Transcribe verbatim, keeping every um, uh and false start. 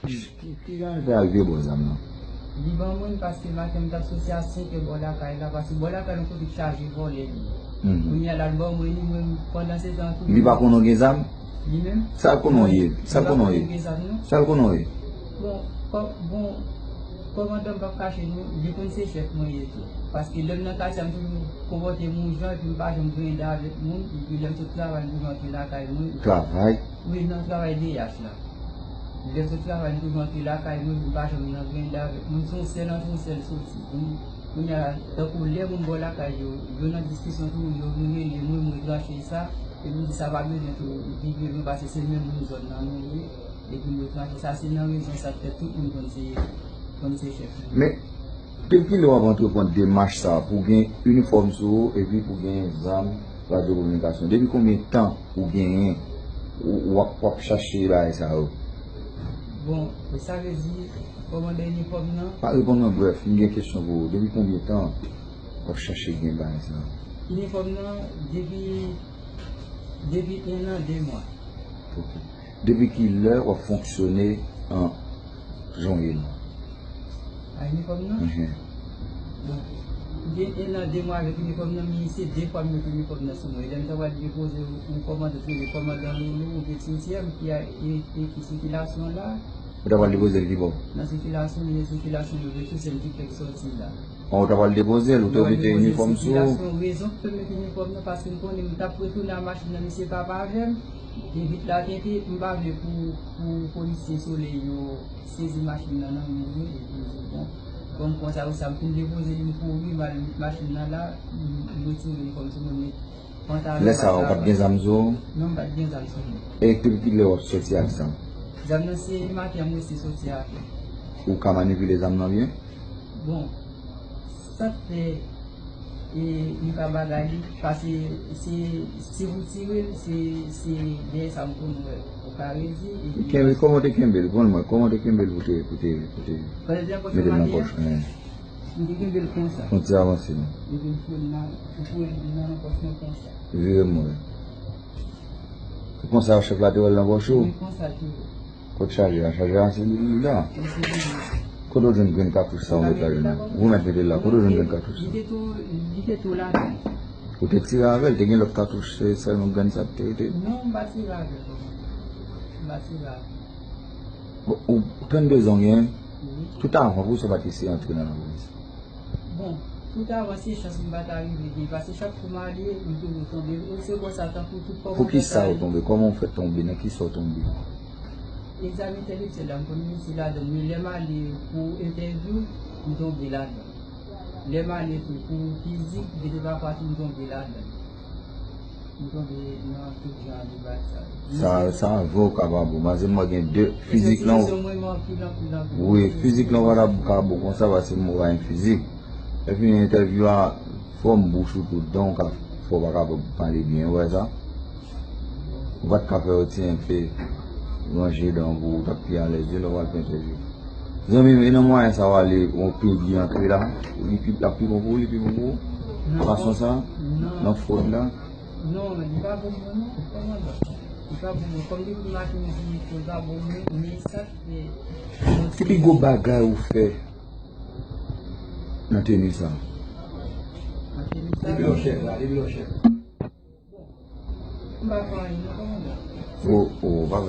Ki, ki jan l fè al vye bò zam nan? Li ban mwen l paske maten m t ap soti a senk è bò lakay la, paske bò lakay nou kote k chaje vòlè li. Mhm. Kounye a la, l ban mwen li, mwen pandan se tan tou. Li pa konnen w gen zam? Li menm? Sa l konnen w ye? Sa l konnen w ye? Li pa konnen gen zam, non. Sa l konnen w ye? Bon, kò-, bon, kòmandan m p ap kache nou, li konn se chèf mwen ye tou. Paske lè m nan katye a, m toujou konpòte m yon jan, epi m pa janm grende avèk moun, epi lè m sot travay, m toujou antre lakay mwen. Travay? Wi, nan travay D H la. Lè m sot travay, m toujou antre lakay mwen, m pa janm nan grende avèk moun. Se yon sèl antre, yon sèl soti. Kounye a, tankou lè moun bò lakay yo, yo nan diskisyon tou, yo vin rele mwen, mwen tranche sa, epi m di sa pa bezwen tou rive mwen, paske se menm moun zòn nan nou ye, epi yo tranche sa, se nan rezon sa k fè tout moun konn se, konn se chèf mwen. Men, depi kilè w ap antreprann demach sa a pou w gen inifòm sou ou epi pou w gen zam radyo kominikasyon? Depi konbyen tan ou genyen, ou, w ap, w ap chache bagay sa yo? Bon, e sa vle di, kòmandan inifòm nan? Pa reponn mwen brèf, m gen kesyon pou ou. Depi konbyen tan w ap chache gen bagay sa yo? Inifòm nan, depi, depi en an, de mwa. Ok. Depi kilè w ap fonksyone an jan w ye la? A inifòm nan? Mhm. Bon. Gen en an, de mwa avèk inifòm nan, men se de fwa m mete inifòm nan sou mwen. Lè m ta pral depoze yon kòmand, yon kòmandan Loulou, oubyen Tintye, m ki a, e, e ki sikilasyon la. Ou ta pral depoze l ki bò? Nan sikilasyon, li nan sikilasyon, yo vle tou se m ki fèk sòti la. Bon, ou ta pral depoze l, ou te mete inifòm sou ou? Sikilasyon, rezon ki fè m mete inifòm nan, paske m konnen m t ap retounen a machin nan, misye pa avè m. Li vit la tenten, m pa vle pou, pou polisye Solèy yo sezi machin nan nan men mwen, epi m di, bon, kòm konsa, konsa, m fin depoze li, m kouri, m al met machin nan la, m, m retire inifòm sou mwen, m met pantalon. Lè sa a, ou pa t gen zam sou ou? Non, m pa t gen zam sou mwen. E depi kilè w ap sòti ak zam? Zam nan se maten an m resi soti avè l. Ou ka manipile zam nan byen? Bon, sa k fè, e, li pa bagay li, paske se, si w tire l, se, se dèyè sa m konn wè, ou ka rezi, epi. Kenbe, kòman w te kenbe l? Konn mwen, kòman w te kenbe l pou te, pou te, pou te mete l nan pòch? Hein. M te kenbe l konsa. Konn ti avanse non. Epi m foure l nan, m foure l nan pòch mwen konsa. Vire m wè. Se konsa chèf la te wè l nan pòch ou? Wi, konsa l te wè. Kot chaje a? Chaje a se li la. Kote w jwenn grenn katouch sa w met la, Junior? Ou mèt mete l la. Kote w jwenn grenn katouch sa? Li te tou, li te tou ladan. Ou te tire avè l, te gen lòt katouch, se sèlman grenn sa k te rete? Non, m pa tire avè l. M pa tire avè l. Bon, ou trannde zan w genyen? Wi. Tout avan, poukisa w pa t eseye antre nan lapolis? Bon, tout avan se chans m pa ta rive gen, paske chak kou m ale, m toujou tonbe. Se konsa, tankou tout kòmandè. Poukisa w tonbe? Kòman w fè tonbe? Nan kisa w tonbe? Egzamen entèlektyèl la, m konn reyisi ladan l, men lè m ale pou entèvyou, m tonbe ladan l. Lè m ale tou pou fizik, de pa fwa tou, m tonbe ladan l. M tonbe nan tout jan de bagay sa yo. Sa, sa vre w ka pa bon. Paske mwen gen de fizik lan. Wi, fizik lan w pa ta ka bon konsa paske m pa gen fizik. Epi entèvyou a, fòm bouch ou tout dan w ka fè w pa ka pale byen, ou wè sa? Ou pa t ka fè yo ti enpe ranje dan w pou w t ap pi alèz wi lè w al fè entèvyou. Zanmi m, e nan mwayen sa w ale, yon kredi antre la, li pi, l ap pi bon pou ou, li pi bon pou ou? Fason sa? Nan fwod la? Non, li pa bon mwen non, kòmandan. Li pa bon mwen. Kòm depi maten m di li pa bon mwen, men sa k fè. Ki pi gwo bagay ou fè nan teni sa? Nan teni sa? Depi lè w chèf la, depi lè w chèf. Bon, m pa fè anyen non, kòmandan. O, o, pa